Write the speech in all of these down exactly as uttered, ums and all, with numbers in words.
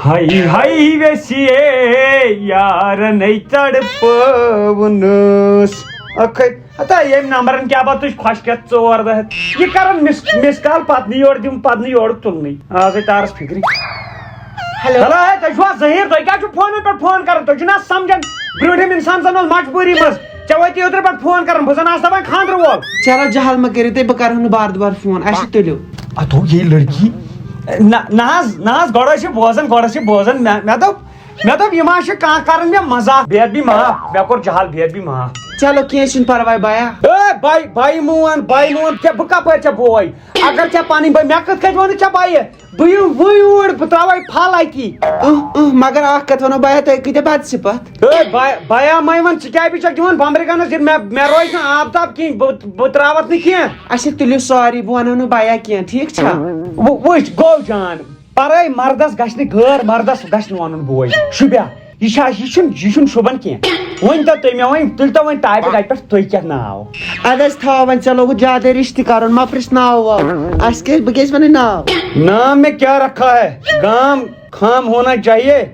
ہاے ہاے ویسیے، یارنے تڑپٲونس۔ اکھے، ہتا ییٚمۍ نمبرن کیٛاہ پتہ تُہۍ خۄش کھٮ۪تھ ژور دۄہ ہٮ۪تھ۔ یہِ کران مِس، مِس کال پتہٕ نہٕ یورٕ دِم، پتہٕ نہٕ یورٕ تُلنٕے۔ آز ہے تارس فِکرِ۔ ہیلو۔ ہیلو، ہے، تُہۍ چھِوا ظٲہِر؟ تُہۍ کیٛاہ چھِو فونن پٮ۪ٹھ فون کران؟ تُہۍ چھِو نہ سمجھان؟ برٛونٛٹھِم انسان زن اوس مجبوٗری منٛز۔ ژےٚ وٲتی اوترٕ پٮ۪ٹھ فون کران، بہٕ زن آسہٕ دپان خانٛدرٕ وول۔ چلو جہل مہ کٔرِو تُہۍ، بہٕ کرہو نہٕ بار دُبار فون، اَسہِ تُلِو۔ اتھ ہو یہِ لڑکی۔ نہ، نہ حظ، نہ حظ، گۄڈٕ ٲسِو بوزان، گۄڈٕ ٲسِو بوزان۔ مےٚ، مےٚ دوٚپ، مےٚ دوٚپ، یہِ ما چھِ کانٛہہ کران مےٚ مزاق؟ بے ادبی معاف، مےٚ کوٚر جہل بے ادبی معاف۔ چلو، کینٛہہ چھُنہٕ پرواے، بایا۔ اے، بھائی، بھائی مون، بھائی مون، کیٛاہ بہٕ کپٲرۍ ژےٚ بوے؟ اگر ژےٚ پنٕنۍ بٲے، مےٚ کِتھ کٔنۍ ووٚنُتھ ژےٚ بایہِ؟ بہٕ یِمہٕ وٕنۍ اوٗرۍ، بہٕ ترٛاوَے پھل اَتی۔ اۭں، اۭں، مگر اَکھ کَتھ وَنو بایا، تۄہہِ کۭتیٛاہ بَد صِفت۔ ہے، با-، بایا مَے وَن، ژٕ کیٛاہ بِچَکھ دِوان بَمبرِ گَنَس؟ ییٚلہِ مےٚ، مےٚ روزِ نہٕ آب تاب کِہیٖنۍ، بہٕ، بہٕ ترٛاوَتھ نہٕ کینٛہہ۔ اچھا، تُلِو ساری، بہٕ وَنو نہٕ بایا کینٛہہ، ٹھیٖک چھا؟ وۄنۍ وٕچھ، گوٚو جان، پَرَے مَردَس گژھِ نہٕ غٲر مَردَس گژھِ نہٕ وَنُن بوے۔ شُبیا، یہِ چھا، یہِ چھُنہٕ، یہِ چھُنہٕ شوٗبان کینٛہہ۔ وۄنۍ تو تُہۍ مےٚ وۄنۍ، تُلۍ تو وۄنۍ ٹاپِک اَتہِ پٮ۪ٹھ، تُہۍ کیٛاہ ناو؟ اَدٕ حظ تھاو وۄنۍ، ژےٚ لوگُتھ زیادَے رِشتہٕ کَرُن، مہ پرٛژھ ناو واو۔ اَسہِ کیٛاہ، بہٕ کیٛازِ وَنہٕ ناو؟ نام میں کیا رکھا ہے؟ گام خام ہونا چاہیے۔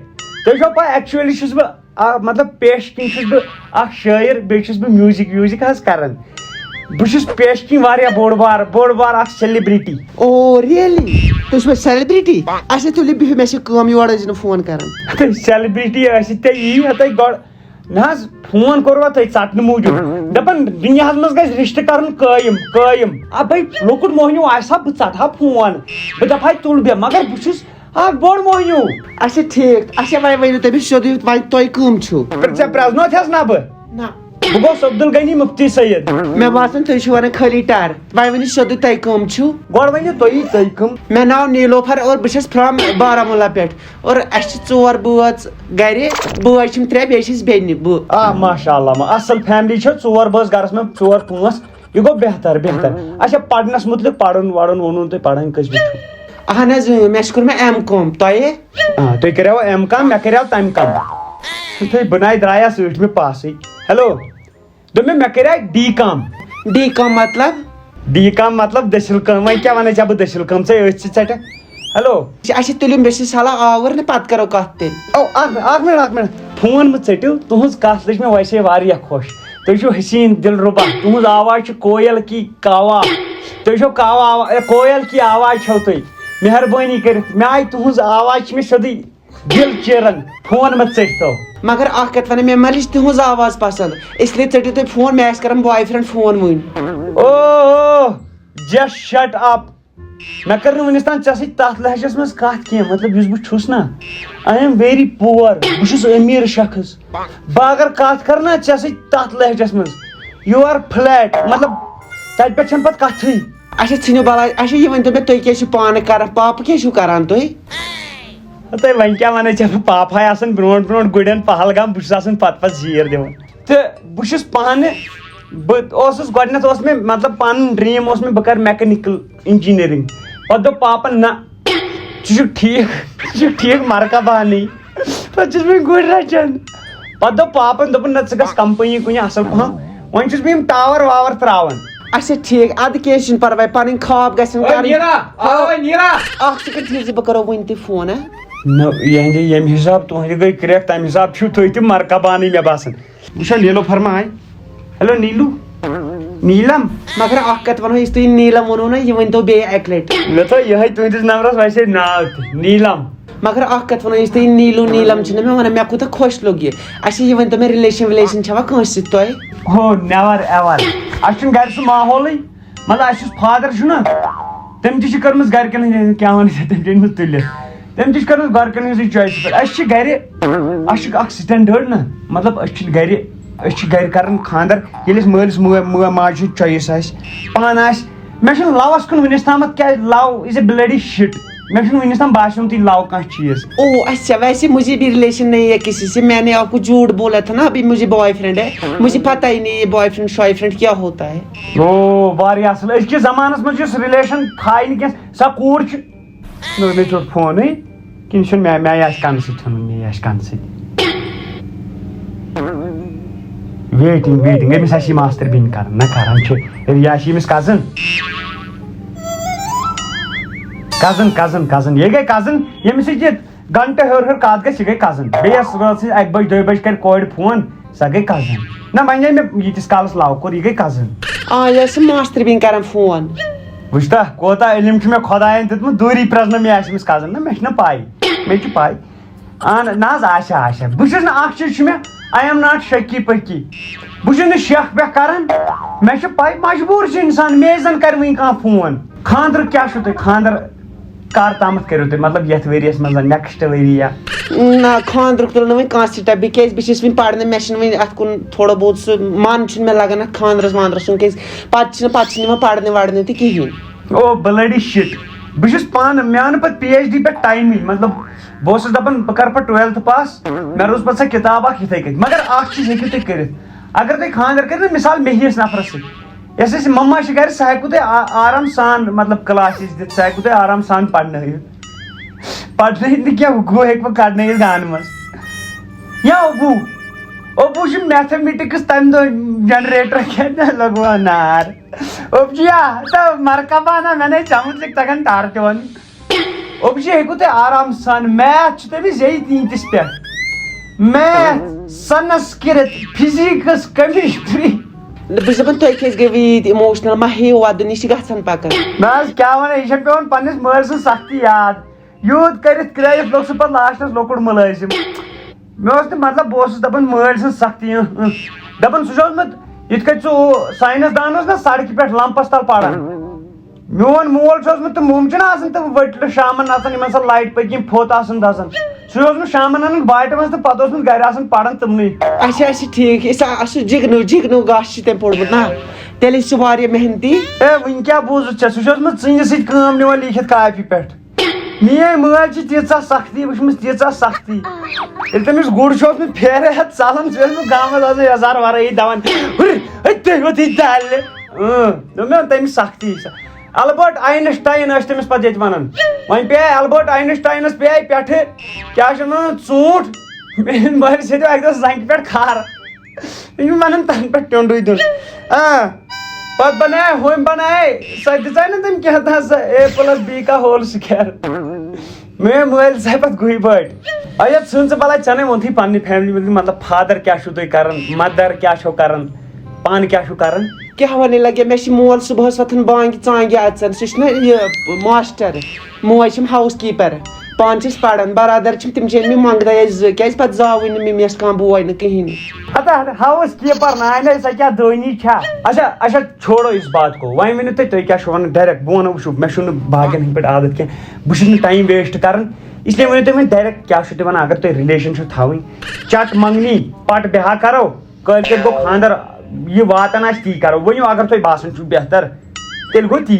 تُہۍ چھو پَے، actually چھُس بہٕ، آ، مطلب، پیشہٕ کِنۍ چھُس بہٕ اَکھ شٲعر، بیٚیہِ چھُس بہٕ میوٗزِک ویوٗزِک حظ کَران۔ بہٕ چھُس پیشہٕ کِنۍ واریاہ بوٚڑ بار، بوٚڑ بار اَکھ سیلبرٹی۔ او، really؟ تُہۍ چھِوا سیلبرٹی؟ اچھا، تُلِو بِہِو، مےٚ چھِ کٲم، یورٕ ٲسۍزِ نہٕ فون کَران۔ سیلبرٹی ٲسِتھ تۄہہِ یی ہا تۄہہِ گۄڈٕ۔ نہ حظ، فون کوٚروا تۄہہِ ژٹنہٕ موٗجوٗب؟ دَپان دُنیاہَس منٛز گژھِ رِشتہٕ کَرُن قٲیِم، قٲیِم۔ آ، بھائی، لۄکُٹ موہنیوٗ آسہِ ہا، بہٕ ژَٹہٕ ہا فون۔ بہٕ دَپہٕ ہا، تُل بیٚہہ، مگر بہٕ چھُس اَکھ بوٚڑ موہنیوٗ۔ اچھا، ٹھیٖک۔ اچھا، وۄنۍ ؤنِو تُہۍ مےٚ سیوٚدُے، وۄنۍ تُہۍ کٕم چھِو؟ پرٛ-، ژےٚ پرٛزنوتھس نا بہٕ؟ نہ۔ بہٕ گوس عبدالغنی مفتی سید۔ مےٚ باسان، تُہۍ چھِو وَنان خٲلی ٹَر۔ وۄنۍ ؤنِو سیوٚدُے، تۄہہِ کٕم چھِو؟ گۄڈٕ ؤنِو تُہی، تُہۍ کٕم؟ مےٚ ناو نیٖلوفر اور بہٕ چھَس from بارہمولہ پٮ۪ٹھ۔ اور اَسہِ چھِ ژور بٲژ گَرِ، بٲے چھِم ترٛےٚ، بیٚیہِ چھِ أسۍ بیٚنہِ بہٕ۔ آ، ماشاء اللہ، ما-، اَصٕل فیملی چھِ، ژور بٲژ گَرَس منٛز، ژور پانٛژھ۔ یہِ گوٚو بہتر، بہتر۔ اچھا، پرنس متعلق، پرُن ورُن ووٚنوُ تۄہہِ، پران کٔژمہِ چھُو؟ اہن حظ، اۭں، مےٚ چھُ کوٚرمُت ایم کام، تۄہہِ؟ آ، تُہۍ کٔرِو ایم کام، مےٚ کٔرِو تَمہِ کام۔ تُہۍ بہٕ نَے درٛایس ٲٹھمہِ پاسٕے۔ ہیلو، دوٚپ مےٚ، مےٚ کٔرِو ڈی کام۔ ڈی کام مطلب؟ ڈی کام مطلب دٔسِل کٲم۔ وۄنۍ کیٛاہ وَنَے ژےٚ بہٕ دٔسِل کٲم؟ ژےٚ أتھۍ سۭتۍ ژَٹَکھ۔ ہیلو۔ اچھا، اچھا، تُلِو، مےٚ چھِ سہلاب آوُر نہٕ، پَتہٕ کَرو کَتھ تیٚلہِ۔ او، اَکھ، اَکھ مِنٹ، اَکھ مِنٹ۔ فون مہٕ ژٔٹِو، تُہٕنٛز کَتھ لٔج مےٚ ویسے واریاہ خۄش۔ تُہۍ چھِو حسیٖن دِلرُبا، تُہٕنٛز آواز چھِ کویل کی کاوا۔ تُہۍ چھِو کاوا آوا-، اے، کویل کی آواز چھَو تُہۍ۔ مہربٲنی کٔرِتھ، مےٚ آیہِ تُہٕنٛز آواز، چھِ مےٚ سیوٚدُے دِل چیران۔ فون مہٕ ژٔٹۍتو۔ مگر اَکھ کَتھ وَنہٕ، مےٚ مَلِچ تُہٕنٛز آواز پَسنٛد، اِسلیے ژٔٹِو تُہۍ فون، مےٚ آسہِ کَران boyfriend فون وٕنۍ۔ او، او، just shut up۔ مےٚ کٔر نہٕ وُنِس تام ژےٚ سۭتۍ تَتھ لہجَس منٛز کَتھ کینٛہہ، مطلب، یُس بہٕ چھُس نا، I am very poor، بہٕ چھُس أمیٖر شخص۔ بہٕ اگر کَتھ کَرٕ نا ژےٚ سۭتۍ تَتھ لہجَس منٛز، you are flat، مطلب، تَتہِ پٮ۪ٹھ چھَنہٕ پَتہٕ کَتھٕے۔ اچھا، ژھٕنِو بَلاے۔ اچھا، یہِ ؤنۍ تو مےٚ، تُہۍ کیٛاہ چھِو پانہٕ کَران؟ پاپہٕ کیٛاہ چھِو کَران تُہۍ؟ تہٕ وۄنۍ کیٛاہ وَنَے ژےٚ بہٕ؟ پاپہٕ ہاے آسان برونٛٹھ برونٛٹھ گُرٮ۪ن پہلگام، بہٕ چھُس آسان پَتہٕ پَتہٕ زیٖر دِوان۔ تہٕ بہٕ چھُس پانہٕ، بہٕ اوسُس گۄڈٕنٮ۪تھ اوس مےٚ، مطلب، پَنُن dream اوس مےٚ بہٕ کَرٕ mechanical engineering۔ پَتہٕ دوٚپ پاپَن، نہ، ژٕ چھُکھ ٹھیٖک، ژٕ چھُکھ ٹھیٖک مرکہ بانٕے۔ پَتہٕ چھُس بہٕ گُرۍ رَچھان۔ پَتہٕ دوٚپ پاپَن، دوٚپُن، نہ، ژٕ گژھ company کُنہِ اَصٕل پَہَم۔ وۄنۍ چھُس بہٕ یِم tower واور ترٛاوان۔ اچھا، ٹھیٖک، اَدٕ کینٛہہ چھُنہٕ پَرواے، پَنٕنۍ خواب گژھن اوے کَرٕنۍ۔ نیٖرا، آو وۄنۍ نیٖرا۔ اَکھ second تھٲیِو زِ، بہٕ کَرو وٕنۍ تہِ فون، ہہ؟ نہ، یِہِنٛدِ ییٚمہِ حِساب تُہٕنٛدِ گٔے crack، تَمہِ حِساب چھِو تُہۍ تہِ مرکہ بانٕے مےٚ باسان۔ وٕچھا، لیلو فرماے۔ ہیلو، نیٖلوٗ۔ نیٖلم۔ مگر اکھ کتھ ونو، یُس تُہۍ نیٖلم ووٚنوٕ نا، یہِ ؤنۍتو بیٚیہِ اکہِ لٹہِ۔ مےٚ تھوٚو یِہوٚے تُہٕنٛدِس نمبرس ویسے ناو تہِ، نیٖلم۔ مگر اکھ کتھ ونو، یُس تُہۍ نیٖلوٗ نیٖلم چھِو نا مےٚ ونان، مےٚ کوٗتاہ خۄش لوٚگ یہِ۔ اچھا، یہِ ؤنۍتو مےٚ، relation وِلیشن چھوا کٲنٛسہِ سۭتۍ تۄہہِ؟ ہو، never ever۔ اَسہِ چھُنہٕ گرِ سُہ ماحولٕے۔ مطلب، اَسہِ یُس father چھُنہ، تٔمۍ تہِ چھِ کٔرمٕژ گرِکٮ۪ن ہٕنٛدۍ، کیٛاہ وَنہٕ ژےٚ، تٔمۍ چھِ أنۍمٕتۍ تُلِتھ۔ تٔمۍ تہِ چھِ کٔرمٕژ گرِکٮ۪ن ہٕنٛزٕے choice پٮ۪ٹھ۔ اَسہِ چھِ گرِ، اَسہِ چھُ اکھ standard نہ، مطلب، أسۍ چھِنہٕ گرِ، أسۍ چھِ گرِ کران خانٛدر، ییٚلہِ اَسہِ مٲلِس مٲ-، مٲ-، ماجہِ ہٕنٛز choice آسہِ، پانہٕ آسہِ۔ مےٚ چھُنہٕ love-س کُن وُنِس تامَتھ کیٛازِ، love is a bloody shit۔ مےٚ چھُنہٕ وُنِس تام باسیومُت یہِ love کانٛہہ چیٖز۔ او، اچھا، ویسے مجھے بھی relation نہیں ہے کسی سے، میں نے آپ کو جھوٹ بولا تھا نا، ابھی مجھے boyfriend ہے، مجھے پتہ ہی نہیں یہ boyfriend شوائے فرینڈ کیا ہوتا ہے۔ او، واریاہ اصل۔ أزکِس زمانس منٛز یُس relation تھایہِ نہٕ کینٛہہ، سۄ کوٗر چھِ۔ نہ، مےٚ ژوٚٹ فونٕے۔ کِنہٕ چھُنہٕ مےٚ، مےٚ آسہِ کنہٕ سۭتۍ ژھُنُن، مےٚ آسہِ کنہٕ سۭتۍ۔ Waiting، waiting، أمِس آسہِ یہِ ماستٕر بیٚنہِ کران، نہ کران چھِ۔ یہِ آسہِ ییٚمِس cousin۔ Cousin، cousin، cousin، یہِ گٔے cousin، ییٚمِس سۭتۍ یہِ گنٹہٕ ہیوٚر ہیوٚر کتھ گژھِ، یہِ گٔے کزن۔ بیٚیہِ یۄس رٲژ سٕنٛزِ اکہِ بجہِ دۄیہِ بجہِ کرِ کورِ فون، سۄ گٔے کزن۔ نہ، وۄنۍ ییٚلہِ مےٚ ییٖتِس کالس love کوٚر، یہِ گٔے کزن۔ آ، یہِ ٲس ماستٕر بیٚنہِ کران فون۔ وٕچھتا، کوتاہ علم چھُ مےٚ خۄداین دیُتمُت، دوٗری پرٛزنٲو مےٚ آسہِ أمِس کزن۔ نہ، مےٚ چھِنہ پَے، مےٚ چھِ پَے۔ اہن، نہ حظ، آسہِ ہا، آسہِ ہا۔ بہٕ چھُس نہٕ، اکھ چیٖز چھُ مےٚ، I am not شکی پکی۔ بہٕ چھُس نہٕ شک وٮ۪ک کران۔ مےٚ چھِ پَے، مجبوٗر چھُ اِنسان، مےٚ زَن کرِ وٕنہِ کانٛہہ فون۔ خانٛدرُک کیٛاہ چھُو تُہۍ؟ خانٛدر کر تامَتھ کٔرِو تُہۍ؟ مطلب، یَتھ ؤریَس منٛز، next ؤری یا؟ نہ، خانٛدرُک تُل نہٕ وۄنۍ کانٛہہ step۔ بہٕ کیٛازِ، بہٕ چھَس وۄنۍ پَرنہٕ، مےٚ چھُنہٕ وۄنۍ اَتھ کُن تھوڑا بہت سُہ من چھُنہٕ مےٚ لَگان اَتھ خانٛدرَس وانٛدرَس کُن، کیٛازِ پَتہٕ چھِنہٕ، پَتہٕ چھِنہٕ یِوان پَرنہٕ وَرنہٕ تہِ کِہیٖنۍ۔ او bloody shit! بہٕ چھُس پانہٕ، مےٚ آو نہٕ پَتہٕ پی ایچ ڈی پٮ۪ٹھ ٹایمٕے۔ مطلب، بہٕ اوسُس دَپان بہٕ کَرٕ پَتہٕ twelfth pass، مےٚ روٗز پَتہٕ سۄ کِتاب اَکھ یِتھَے کٔنۍ۔ مگر اَکھ چیٖز ہیٚکِو تُہۍ کٔرِتھ، اگر تُہۍ خانٛدَر کٔرِو نہ، مِثال مےٚ ہِوِس نفرَس سۭتۍ، یۄس اَسہِ مَمّا چھِ گَرِ، سۄ ہیٚکوٕ تۄہہِ آ-، آرام سان، مطلب، classes دِتھ، سۄ ہیٚکوٕ تۄہہِ آرام سان پَرنٲوِتھ۔ پَرنٲوِتھ نہٕ کینٛہہ، ہُہ ہیٚکہِ وۄنۍ کَڑنٲوِتھ گانہٕ منٛز۔ یا ابوٗ، ابوٗ چھُ mathematics تَمہِ دۄہ generator کھٮ۪تھ لَگوان نار۔ ابوٗ جِیا، تہٕ مرکبہ نہ، مےٚ نے چمچ لِکھ تَگان ٹارچہِ وَنُن۔ ابوٗ جی ہیٚکِو تُہۍ آرام سان، math چھُ تٔمِس ییٚتہِ ییٖتِس پٮ۪ٹھ۔ Math، Sanskrit, physics، chemistry۔ بہٕ چھَس دَپان، تُہۍ کیٛازِ گٔیوٕ ییٖتۍ emotional؟ مہ ہیٚیِو وَدُن، یہِ چھِ گژھان پَکان۔ نہ حظ، کیٛاہ وَنان، یہِ چھےٚ پٮ۪وان پنٛنِس مٲلۍ سٕنٛز سختی یاد۔ یوٗت کٔرِتھ کرٲیِتھ لوٚگ سُہ پَتہٕ لاسٹَس لۄکُٹ مُلٲزِم۔ مےٚ اوس نہٕ، مطلب، بہٕ اوسُس دَپان مٲلۍ سٕنٛز سختی، اۭں، اۭں۔ دَپان سُہ چھُ اوسمُت یِتھ کٔنۍ سُہ ساینَس دان اوس نہ سڑکہِ پٮ۪ٹھ لمپَس تَل پَران۔ میون مول چھُ اوسمُت تہٕ مُمکِن آسان تہٕ ؤٹلہٕ شامَن نَژان، یِمَن سۄ لایٹ پٔتۍ کِنۍ پھوٚت آسان دَزان۔ سُہ چھُ اوسمُت شامَن اَنان باٹہِ منٛز تہٕ پَتہٕ اوسمُت گَرِ آسان پَران تِمنٕے۔ اچھا، اچھا، ٹھیٖک۔ یہِ سا-، اَسہِ چھُ جِگنہٕ، جِگنہٕ گاش چھِ تٔمۍ پوٚرمُت نا؟ تیٚلہِ چھُ واریاہ محنتی۔ اے، وٕنہِ کیٛاہ بوٗزُتھ ژےٚ؟ سُہ چھُ اوسمُت ژٕنہِ سۭتۍ کٲم نِوان لیٖکھِتھ کاپی پٮ۪ٹھ۔ میٲنۍ مٲلۍ چھِ تیٖژاہ سختی وٕچھمٕژ، تیٖژاہ سختی۔ ییٚلہِ تٔمِس گُر چھُ اوسمُت پھیرٕ ہٮ۪تھ ژَلان، سُہ چھُ اوسمُت گامَس آسان یَزار وَرٲیی دَوان، "ہُرِ، ہے، تُہۍ ووتُے دَلہِ۔" اۭں، دوٚپ مےٚ، تٔمِس سختی چھِ۔ البٲرٹ آینسٹاین ٲسۍ تٔمِس پَتہٕ ییٚتہِ وَنان۔ وۄنۍ پیٚیہِ البٲرٹ آینسٹاینَس پیٚیہِ پٮ۪ٹھٕ، کیٛاہ چھِ وَنان، ژوٗنٛٹھ۔ میٛٲنۍ مٲلۍ چھِ ییٚتہِ اَکہِ دۄہ زَنٛگہِ پٮ۪ٹھ کھارٕ۔ یِم وَنان تَنہٕ پٮ۪ٹھ ٹیوٚنٛڈُے دیُن۔ آ، پَتہٕ بَنایہِ، ہُمۍ بَنایہِ، سۄ دِژاے نہٕ تٔمۍ کینٛہہ تام، سۄ A plus B کا whole square۔ مےٚ مٲلۍ ژاے پَتہٕ گُہہِ بٔٹۍ۔ اَیا ژھٕن ژٕ بَلاے، ژےٚ نَے ووٚنتھٕے پنٛنہِ family منٛز، مطلب، father کیٛاہ چھُو تُہۍ کَران، mother کیٛاہ چھو کَران، پانہٕ کیٛاہ چھُو کَران؟ کیٛاہ وَنٕنۍ لَگہِ، مےٚ چھِ مول صُبحَس وۄتھان بانٛگہِ ژانٛگہِ اَژان، سُہ چھُنہ یہِ ماسٹَر، موج چھَم ہاوُس کیٖپَر، پانہٕ چھِ أسۍ پَران، برادَر چھِم، تِم چھِ أمۍ مٕتۍ منٛگہٕ دۄہ اَسہِ زٕ، کیٛازِ پَتہٕ زاوٕے نہٕ مےٚ، مےٚ ٲس کانٛہہ بوے نہٕ کِہیٖنۍ نہٕ۔ ہتا، ہاوُس کیٖپَر نانۍ، سۄ کیٛاہ دٲنی چھا؟ اچھا، اچھا، چھوڑو اس بات کو۔ وۄنۍ ؤنِو تُہۍ، تُہۍ کیٛاہ چھِو وَنان direct؟ بہٕ وَنو، وٕچھِو، مےٚ چھُنہٕ باقیَن ہٕنٛدۍ پٲٹھۍ عادت کینٛہہ، بہٕ چھُس نہٕ time waste کَران، اس لیے ؤنِو تُہۍ وۄنۍ direct کیٛاہ چھُو تُہۍ وَنان، اگر تۄہہِ relation چھُو تھاوٕنۍ، چٹ منٛگنی، پَٹ بیٚہا کَرو، کٲلۍ کٮ۪تھ گوٚو خانٛدر، یہِ واتان آسہِ تی کَرو، ؤنِو اگر تۄہہِ باسان چھُو بہتر، تیٚلہِ گوٚو تی۔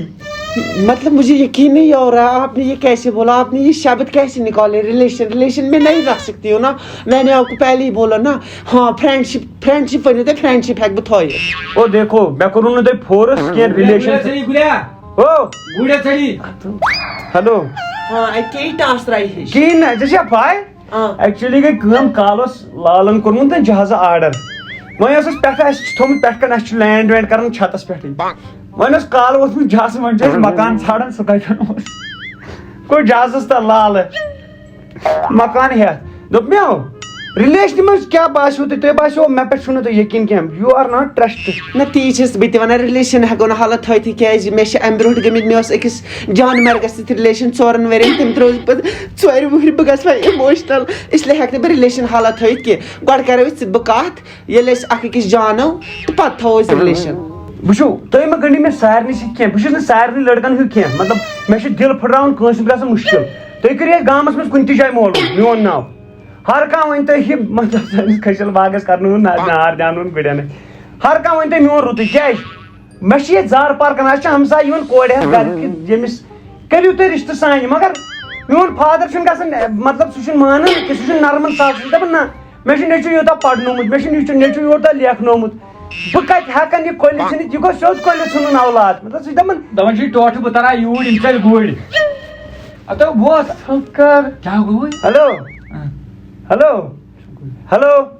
मतलब, मुझे यकीन नहीं हो रहा, आपने ये कैसे बोला, आपने ये शब्द कैसे निकाले, relation, relation में नहीं रख सकती हो ना। मैंने आपको पहले ही बोला ना। हाँ, friendship, friendship ؤنِو تُہۍ، friendship ہٮ۪کہٕ بہٕ تھٲیِتھ۔ او دیکھو، مےٚ کوٚروٕ نہٕ تۄہہِ force کینٛہہ، relation گُریا ژھٔنی، گُریا۔ او۔ گُریا ژھٔنی۔ Hello۔ ہاں، اَتہِ کیٛاہ یہِ ٹاس ترٛایہِ ہِش؟ کِہیٖنۍ نہٕ، ژےٚ چھےٚ پَے؟ آ۔ Actually گٔے کٲم، کالہٕ اوس لالَن کوٚرمُت نا جہازٕ order۔ وۄنۍ اوس اَسہِ پٮ۪ٹھٕ، اَسہِ چھِ تھوٚمُت پٮ۪ٹھٕ کَنہِ، اَسہِ چھُ land وینڈ کَران چھَتَس پٮ۪ٹھٕے۔ وۄنۍ اوس کالہٕ ووٚتھمُت جہازٕ، وۄنۍ چھِ أسۍ مکان ژھانڈان، سُہ کَتہِ اوس۔ گوٚو جہازَس تَل لالہٕ۔ مکان ہٮ۪تھ۔ دوٚپ مےٚ، relation منٛز کیٛاہ باسیو تۄہہِ؟ تۄہہِ باسیو مےٚ پٮ۪ٹھ چھُنہٕ تۄہہِ یقیٖن کینٛہہ؟ You are not trust۔ نہ، تی چھَس بہٕ تہِ وَنان، relation ہٮ۪کو نہٕ حالت تھٲوِتھٕے، کیٛازِ مےٚ چھِ اَمہِ برونٛٹھ گٔمٕتۍ، مےٚ اوس أکِس جانہٕ مرگَس سۭتۍ relation ژورَن ؤرِین، تٔمۍ ترٛٲو پَتہٕ ژورِ وُہرِ، بہٕ گژھٕ وۄنۍ emotional، اس لیے ہٮ۪کہٕ نہٕ بہٕ relation حالت تھٲوِتھ کینٛہہ۔ گۄڈٕ کَرو أسۍ ژٕ بہٕ کَتھ، ییٚلہِ أسۍ اَکھ أکِس جانو تہٕ پَتہٕ تھاوو أسۍ relation۔ وٕچھِو، تُہۍ مہ گٔنڈِو مےٚ سارنٕے سۭتۍ کینٛہہ، بہٕ چھُس نہٕ سارنٕے لٔڑکَن ہیوٗ کینٛہہ، مطلب، مےٚ چھُ دِل پھٕٹراوُن کٲنٛسہِ ہُنٛد گژھان مُشکِل۔ تُہۍ کٔرِو اَسہِ گامَس منٛز کُنہِ تہِ جایہِ مولوٗم، میون ناو۔ ہر کانٛہہ ؤنۍ تۄہہِ یہِ، مطلب، سٲنِس کھٔسِل باغَس کَرنہٕ ہُنٛد نا-، نار دیٛاونہٕ ہُنٛد گُرٮ۪ن۔ ہر کانٛہہ ؤنۍ تۄہہِ میون رُتُے، کیٛازِ؟ مےٚ چھِ ییٚتہِ زارٕ پار کَران، اَسہِ چھِ ہمساے یِوان کورِ ہٮ۪تھ گَرِ کہِ ییٚمِس کٔرِو تُہۍ رِشتہٕ سانہِ، مگر میون father چھُنہٕ گژھان، مطلب، سُہ چھُنہٕ مانان کہِ سُہ چھُنہٕ نرمَن ساز، سُہ چھُ دَپان، نہ، مےٚ چھُ نیٚچوٗ یوٗتاہ پَرنومُت، مےٚ چھُ نیٚچوٗ، نیٚچوٗ یوٗتاہ لیکھنومُت، بہٕ کَتہِ ہٮ۪کَن یہِ کھوٗلِتھ ژھٕنِتھ؟ یہِ گوٚو سیوٚد کھوٗلِتھ ژھٕنُن اولاد، مطلب، سُہ چھُ دَپان، دَپان چھُ یہِ ٹوٹھٕ بہٕ تَرٕ ہا یوٗرۍ، یِم ژَلہِ گُرۍ۔ ہتو ووت۔ کیٛاہ گوٚوُے؟ Hello۔ اۭں۔ Hello۔ Hello۔